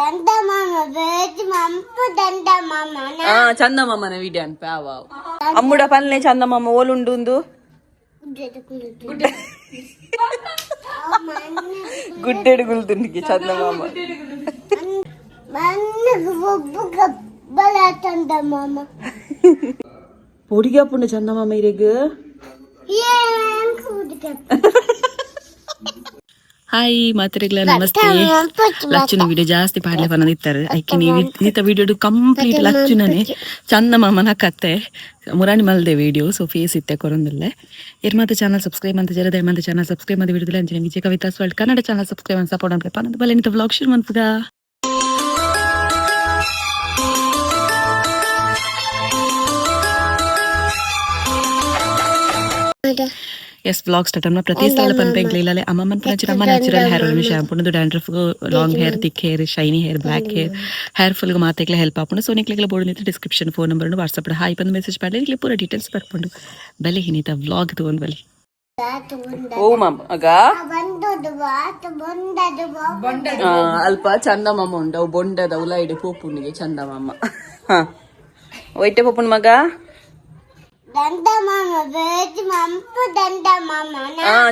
ಆ ಚಂದಮಾಮನ ವಿಡಿಯೋ ಅನ್ಪೆ ಅವ ಅಮ್ಮುಡ ಪಲ್ಲೆ ಚಂದಮಾಮ ಓಲುಂಡು ಗುಡ್ಡೆಡು ಗುಲ್ದುಂಡಿಗೆ ಚಂದಮಾಮ. ಚಂದಮಾಮ. పొడిగా ಚಂದಮಾಮ ಇರೆಗ್. ಹಾಯ್ ಮಾತ್ರೆಗಳ ನಮಸ್ತೆ. ಲಚ್ಚುನ ವಿಡಿಯೋ ಜಾಸ್ತಿ ಪಾಡ್ಲೆ ಪನದಿತ್ತಾರೆ. ಐಕೆ ನೀವು ಈತ ವಿಡಿಯೋ ಕಂಪ್ಲೀಟ್ ಲಚ್ಚುನನೆ ಚಂದಮಾಮನ ಕತ್ತೆ ಮುರಾಣಿ ಮಲ್ದೆ ವಿಡಿಯೋ. ಸೊ ಫೇಸ್ ಇತ್ತೆ ಕೊರೊಂದಿಲ್ಲೆ. ಎರ್ಮಾತ ಚಾನಲ್ ಸಬ್ಸ್ಕ್ರೈಬ್ ಅಂತ ಜರ ದಯಮಾತ ಚಾನಲ್ ಸಬ್ಸ್ಕ್ರೈಬ್ ಅಂತ ವಿಡಿಯೋದಲ್ಲಿ ಅಂಚಿನ Vijaya Kavitha world Kannada channel subscribe ಅಂತ ಸಪೋರ್ಟ್ ಅಂತ ಪನದ ಬಲೆ ನಿಂತ ವ್ಲಾಗ್ ಶುರು ಮನ್ಪುಗ. ಎಸ್ ವ್ಲಾಗ್ ಸ್ಟಾರ್ಟ್ ಅನ್ನ ಪ್ರತಿ ಸಲ ಪನ್ಪೆಂಗ್ಲ ಇಲ್ಲಲೆ ಅಮ್ಮಮ್ಮನ ಪುನಚಿರ ಅಮ್ಮ ನ್ಯಾಚುರಲ್ ಹೇರ್ ಆಯಿಲ್ ಶಾಂಪೂ ಉಂದು dandruff, long hair, thick hair, shiny hair, black hair, hair fall ಮಾತೆಗ್ಲ help ಆಪುಂಡು. ಸೊ ನಿಕ್ಲೆಗ್ಲ ಬೋರ್ಡ್ ನಿಂತು description phone number WhatsApp hi ಬಂದು ಮೆಸೇಜ್ ಪಾಡ್ಲೆ, ನಿಕ್ಲೆ ಪೂರ ಡೀಟೇಲ್ಸ್ ಬರ್ಪುಂಡು. ಬಲೆ ಹಿನಿತ ವ್ಲಾಗ್ ತಗೊಂಡ್ ಬಲಿ. ಓ ಮಾಮ ಅಗ ಅಲ್ಪ ಚಂದಮಾಮ ಉಂಡು. ಅವು ಬೊಂಡದ ಉಲಾಯಿಡೆ ಪೋಪುಂಡಿಗೆ ಚಂದಮಾಮ. ಹಾ ಒಯ್ಟೆ ಪೋಪುಂಡು ಮಗ.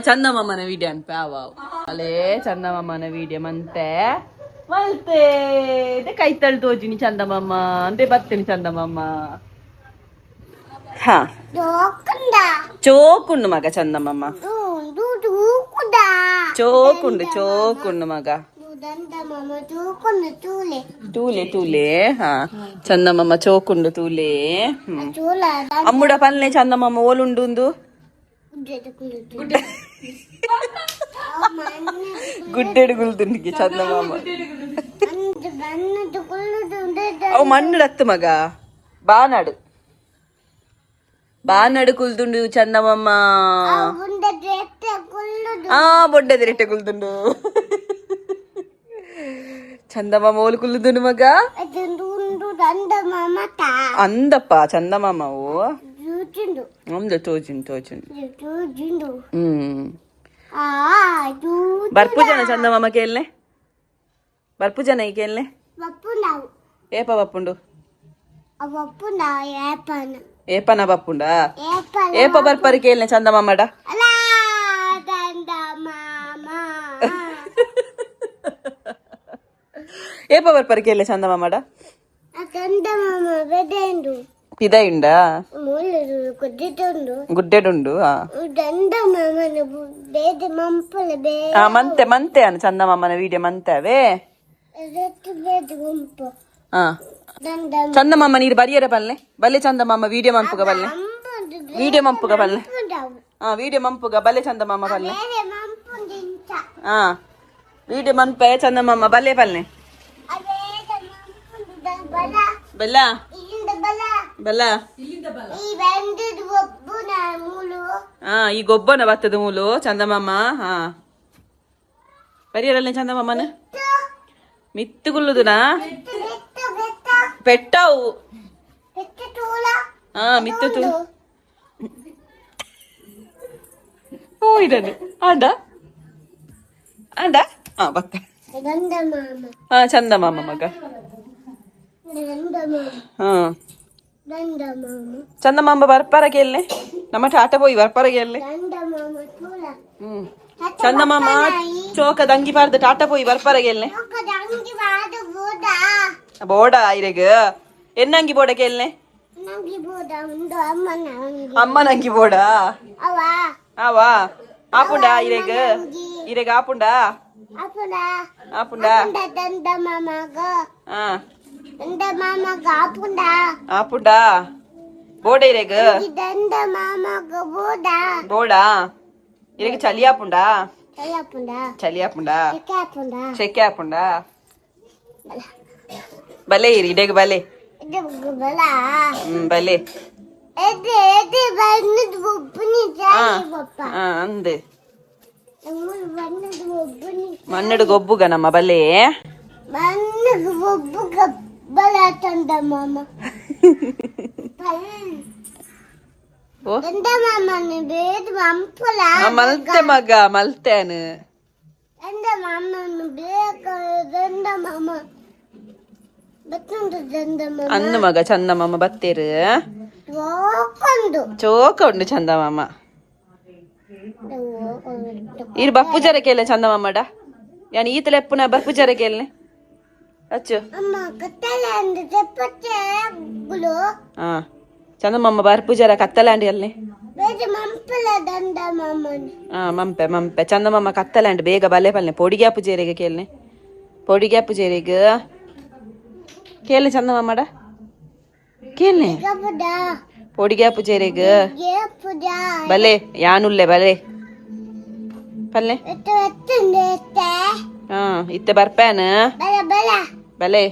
ಚಂದಮಾಮನ ವಿಡಿಯೋ ಅನ್ಪೆ ಅವ ಅಲೇ ಚಂದಮಾಮನ ವಿಡಿಯೋ ಮಂತೆ ಮಲ್ತೆ ಕೈತಳ್ ತೋಜಿನಿ ಚಂದಮಾಮ ಅಂದೆ ಬತ್ತೇನಿ ಚಂದಮಾಮ. ಹಾ ಚೋಕುಂಡು ಮಗ ಚಂದಮಾಮ, ಚೋಕುಂಡು ಚೋಕುಂಡು ಮಗ. ತೂಲೆ ತೂಲೆ. ಹಾ ಚಂದಮಾಮ ಚೋಕುಂಡು ತೂಲೆ. ಅಮ್ಮುಡ ಪಲ್ಲೆ ಚಂದಮಾಮ ಓಲುಂಡು ಗುಡ್ಡೆಡು ಗುಲ್ದುಂಡಿಗೆ ಚಂದಮಾಮ. ಅವು ಮಣ್ಣು ಮಗ ಬಾನಾಡು ಬಾನಾಡು ಕುಲ್ದುಂಡು ಚಂದಮಾಮ. ಆ ಬೊಡ್ಡದಿರೆಟ್ಟೆ ಕುಲ್ದುಂಡು ಚಂದಮಾಮ. ಓಲು ಕುಲ್ಲುದುಂಡು ಮಗ ಅಂದಪ್ಪ ಚಂದಮಾಮವು ಅಂದ ತೋಜಿನ್ ತೋಜಿನ್. ಹ್ಮ್ ಬರ್ಪು ಜನ ಚಂದಮಾಮ ಕೇಳ್ನೆ, ಬರ್ಪು ಜನ ಈ ಕೇಳ್ನೆ. ಏಪ ಬಪ್ಪುಂಡು? ಏಪನ ಬಪ್ಪುಂಡ? ಏಪ ಬರ್ಪರಿ ಕೇಳ್ನೆ ಚಂದಮಾಮಡ? ಏಪ ಬರ್ಪರಿ ಕೇಳ್ನೆ ಚಂದಮಾಮಡ? ಪಿದಯುಂಡ ಗುಡ್ಡೆಡುಂಡು. ಮಂತೆ ಮಂತೆ ಅನು ಚಂದಮಾಮನ ವಿಡಿಯೋ ಮಂತೆ ಅವೇ. ಚಂದಮಾಮ ನೀರು ಬರಿಯರ ಬಲ್ಲೆ ಬಲ್ಲೆ ಚಂದಮಾಮ ವಿಡಿಯೋ ಮಂಪುಗ ಬಲ್ಲೆ, ವಿಡಿಯೋ ಮಂಪುಗ ಬಲ್ಲೆ. ಹಾ ವಿಡಿಯೋ ಮಂಪುಗ ಬಲ್ಲೆ ಚಂದಮಾಮ ಬಲ್ಲೆ. ಹಾ ವಿಡಿಯೋ ಮಂಪೆ ಚಂದಮಾಮ ಬಲ್ಲೆ ಬಲ್ಲೆ ಬಲ್ಲ ಬಲ್ಲ. ಹಾ ಈ ಗೊಬ್ಬನ ಬತ್ತದ ಮೂಲು ಚಂದಮಾಮ. ಹಾ ಬರಿಯರಲ್ಲ ಚಂದಮಾಮನ ಮಿತ್ತುಗುಲ್ಲುದುನಾ ಪೆಟ್ಟವು. ಹಾ ಮಿತ್ತು ತೂ ಹೋಯ್ದನೆ ಆಂಡ ಆಂಡ. ಹಾ ಬತ್ತ. ಹಾ ಚಂದಮಾಮ ಮಗ. ಹಾ ಚಂದಮಾಮ ಬರ್ಪಾರ ಕೇಳ್ನೆ, ನಮ್ಮ ಟಾಟ ಪೋಯಿ ಬರ್ಪಾರ ಕೇಳ್ನೆ. ಹ್ಮ್ ಚಂದಮಾಮ ಚೋಕ ದಂಗಿ ಪಾರ್ದ ಟಾಟ ಪೋಯಿ ಬರ್ಪಾರ ಕೇಳ್ನೆ. ಬೋಡ ಇರೆಗ್ ಎನ್ನಂಗಿ ಬೋಡ ಕೇಳ್ನೆ? ಅಮ್ಮನಂಗಿ ಬೋಡ ಆವಾ ಆಪುಂಡ ಇರೆಗ್ ಇರೆಗ್ ಆಪುಂಡ ಆಪುಂಡ. ಹಾ ಆಪುಂಡ ಬೋಡ ಇರೆಗ್ ಬೋಡ ಇರೆಗ್ ಚಲಿ ಆಪುಂಡ ಚಲಿ ಆಪುಂಡ ಚೆಕ್ಕೆ ಆಪುಂಡ. ಬಲೆ ಇರಿ ಇಡೆಗ್ ಬಲೆ. ಹ್ಮ್ ಬಲೆ. ಅಂದೆ ಮಣ್ಣಡು ಗೊಬ್ಬುಗ ನಮ್ಮ ಬಲೆ. ಮಲ್ತೆ ಮಗ ಮಲ್ತೇನು. ಅಂದು ಮಗ ಚಂದಮಾಮ ಬತ್ತೇರು. ಚೋಕ ಉಂಡು ಚಂದಮಾಮ. ಇರು ಬಪ್ಪುಜರ ಕೇಳ ಚಂದಮಾಮಡ. ಯಾನ್ ಈತಲ ಎಪ್ಪುನ ಬಪ್ಪುಜರ ಕೇಳನೆ ಅಚ್ಚು. ಹಾ, ಚಂದಮಾಮ ಬರ್ಪುಜರ ಕತ್ತಲಾಂಡಿ ಅಲ್ನೆ. ಹಾ, ಮಂಪೆ ಮಂಪೆ. ಚಂದಮಾಮ ಕತ್ತಲಾಂಡ್, ಬೇಗ ಬಲ್ಲೆ ಪಲ್ನೆ. ಪೊಡಿಗ್ಯಾಪು ಜೇರಿಗೆ ಕೇಳನೆ. ಪೊಡಿಗ್ಯಾಪು ಜೇರಿಗೆ ಕೇಳನೆ ಚಂದಮಾಮಡ ಕೇಳನೆ. ಪೊಡಿಗ್ಯಾಪು ಜೇರಿಗೆ ಬಲೆ, ಯಾನುಲ್ಲೆ, ಬಲೆ ಪಲ್ಲೆ. ಹಾ, ಇತ್ತೆ ಬರ್ಪೇನ. ಬಲೆ.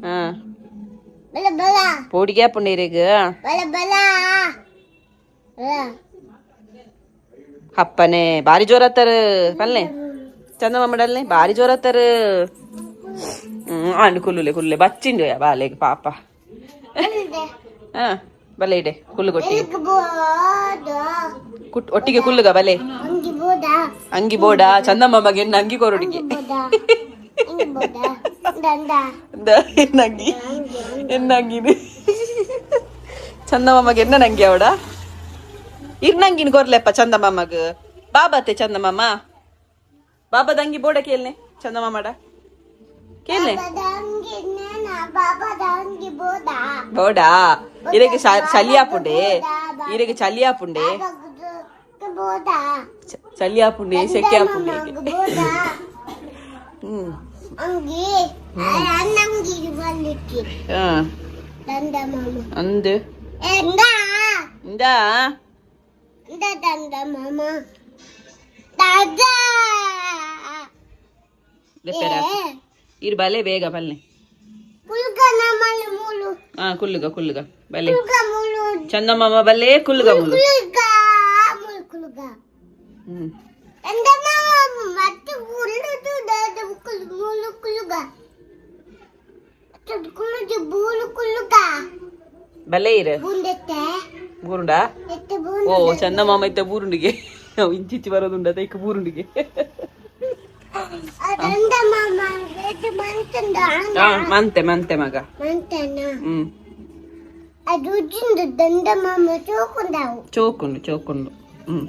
ಹಾ, ಪೊಡಿಗ್ಯಾಪುಂಡು ಇರೆಗ್. ಅಪ್ಪನೆ, ಬಾರಿ ಜೋರತ್ತಾರ ಪಲ್ಲೆ. ಚಂದಮಾಮಡಲ್ನೆ ಬಾರಿ ಜೋರತ್ತಾರ. ಹ್ಮ್, ಅಂಡು ಕುಲ್ಲುಲೆ ಕುಲ್ಲೆ. ಬಚ್ಚಿಂಡು ಬಾಲೆಗ್ ಪಾಪ. ಹಾ, ಬಲೆ ಇಡೆ ಕುಲ್ಲು ಕೊಟ್ಟಿಗೆ ಕುಟ್ ಒಟ್ಟಿಗೆ ಕುಲ್ಲುಗ ಬಲೆ. ಅಂಗಿ ಬೋಡ ಚಂದಮಾಮಗೆ? ಎನ್ನ ಅಂಗಿ ಕೊರೊಡಿಗೆ? ಎನ್ನಂಗಿ ಎನ್ನಂಗಿನ ಚಂದಮಾಮಗೆ? ಎನ್ನ ನಂಗಿ ಅವಡ? ಇರ್ನಂಗಿನ ಕೊರ್ಲೆಪ್ಪ ಚಂದಮಾಮಗ್. ಬಾಬತ್ತೆ ಚಂದಮಾಮ, ಬಾಬದ ಅಂಗಿ ಬೋಡ ಕೇಳ್ನೆ ಚಂದಮಾಮಡ ಕೇಳ್ನೆ. ಬೋಡಾ ಇರೆಗೆ? ಚಲಿ ಆಪುಂಡೆ ಇರೆಗೆ? ಚಲಿ ಆಪುಂಡೆ, ಚಲಿ ಆಪುಂಡೆ, ಸೆಕೆ ಆಪುಂಡೆ. ಹಾ, ಅಂದು ಇಂದಾ. ಇರು, ಬಲೆ, ಬೇಗ ಬಲ್ಲೆ. ಹಾ, ಕುಲ್ಲುಗ ಕುಲ್ಲುಗ, ಬಲೆ ಚಂದಮಾಮ, ಬಲ್ಲೆ ಕುಲ್ಲುಗ ಮುಲು. ಹ್ಮ್. ಬಲ್ಲೆ ಇರು. ಬೂರುಂಡಾ? ಓ, ಚಂದಮಾಮ ಇತ್ತ ಬೂರುಂಡಿಗೆ ಇಂಚಿಚ್ಚಿ ಬರೋದುಂಡ ತೈಕ್ ಬೂರುಂಡಿಗೆ. ಮಂತೆ ಮಂತೆ ಮಗ. ಹ್ಮ್, ಚೋಕುಂಡು ಚೋಕುಂಡು. ಹ್ಮ್.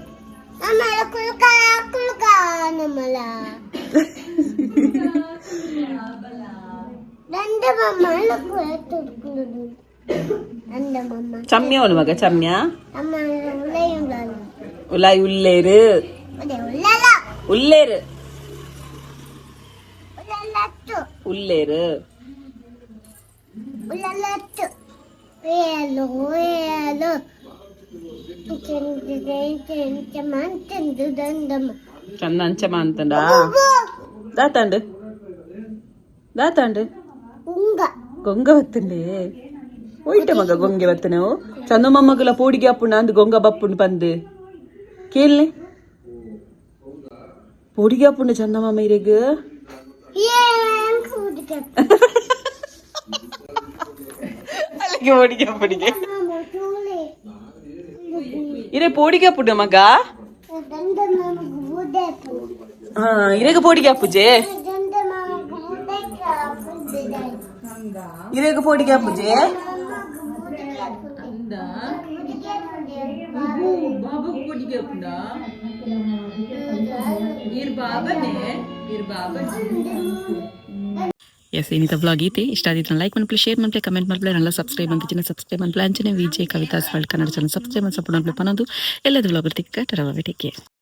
ಚಮ್ಯ ಅವನು ಮಗ ಚಮ್ಯ. ಉಲಾಯಿ ಉಲ್ಲೇರು ಉಲ್ಲೇರು ಉಲ್ಲೇರು. ಚಂದ ಅಂಚಮ ಅಂತಂಡ. ದಾತಾಂಡು ದಾತಾಂಡು ಗೊಂಗ ಬತ್ತಂಡೆ. ಒಯ್ಟ ಮಗ ಗೊಂಗೆ ಬತ್ತನೆ. ಚಂದಮಾಮಗುಲ ಪೋಡಿಗೆ ಅಪ್ಪುಂಡ ಅಂದ್ ಗೊಂಗ ಬಪ್ಪುಂಡು ಪಂದು ಕೇಳ್ನೆ. ಪೋಡಿಗೆ ಅಪ್ಪುಂಡು ಚಂದಮಾಮ ಇರೆಗ್. ಅಲ್ಲಿಗೆ ಪೋಡಿಗೆ ಅಪ್ಪುಡಿಗೆ ಇರೆ ಪೋಡಿಗೆ ಅಪ್ಪುಂಡು ಮಗ. ಹಾ, ಇರೆಗ್ ಪೋಡಿಗೆ ಅಪ್ಪುಜೆ? ಇರೆಗ್ ಪೋಡಿಗೆ ಅಪ್ಪುಜೆ? ಬಾಬು ಪೋಡಿಗೆ ಅಪ್ಪುಂಡ? ಇರ್ ಬಾಬನೆ, ಇರ್ ಬಾಬನೆ. ಎಸ್, ಇನ್ನಿತ ವ್ಲಾಗ್ ಐತಿ. ಇಷ್ಟ ಆದಿತ್ತು ಲೈಕ್ ಮನ್ಪ್ಲೆ, ಶೇರ್ ಮನ್ಪ್ಲೆ, ಕಮೆಂಟ್ ಮನ್ಪ್ಲೆ, ಎಲ್ಲ ಸಬ್ಸ್ಕ್ರೈಬ್ ಅಂತ ಚಿನ್ನ ಸಬ್ಸ್ಕ್ರೈಬ್ ಮನ್ಪ್ಲೆ. ಅಂಚನೆ Vijay Kavitha's world Kannada channel subscribe support ಮನ್ಪ್ಲೆ ಪನೊಂದು. ಎಲ್ಲದ ವ್ಲಾಗ್ ತಿಕ್ಕ ಟರವ. Take care.